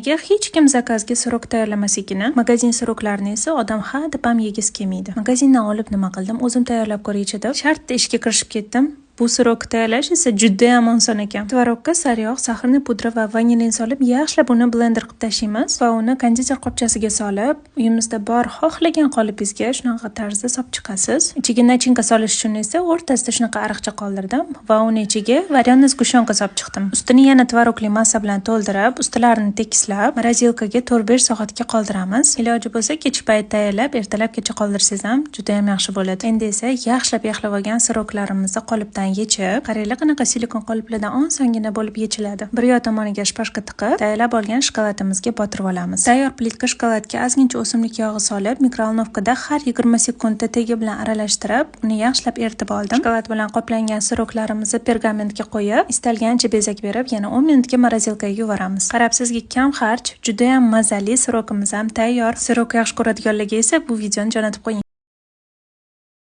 Nega hech kim заказ ga сырок tayyorlamasligini, magazin сырок larini esa odam ha deb ham yegisi kelmaydi. Magazindan olib nima qildim? O'zim tayyorlab ko'raychi deb shartta ishga kirishib ketdim. Bu сырок tayyorlash esa judayam oson ekan. Творог ka sariyog', сахарный pudra va vanilin solib, yaxshilab uni blender qilib tashlaymiz va uni konditer qopchasiga solib, uyimizda bor xohlagan qolipingizga shunaqa tarzda solib chiqasiz. Ichiga начинка solish uchun esa o'rtasida shunaqa ariqcha qoldirdim va uni ichiga варёный сгущёнка solib chiqdim. Ustini yana творог li massa bilan to'ldirib, ustilarini tekislab, морозилка ga 4-5 soatga qoldiramiz. Iloji bo'lsa, kechki payt tayyorlab, ertalabgacha qoldirsangiz ham judayam yaxshi bo'ladi. Endi esa yaxshilab yaxlab olgan сырок larimizni qolipdan yechib, qaranglar, qanaqa silikon qoliplardan osongina bo'lib yechiladi. Bir yoq tomoniga шпажка tiqib, tayyorlab olgan shokoladimizga botirib olamiz. Tayyor plitka shokoladga ozgincha o'simlik yog'i solib, микроволновка da har 20 sekundda tegi bilan aralashtirib, uni yaxshilab eritib oldim. Shokolad bilan qoplangan сырок larimizni pergamentga qo'yib, istalgancha bezak berib, yana 10 minutga морозилка ga yuboramiz. Qarabsizki, kam xarj, judayam mazali сырок imiz ham tayyor. Сырок yaxshi ko'radiganlarga esa bu videoni jo'natib qo'ying.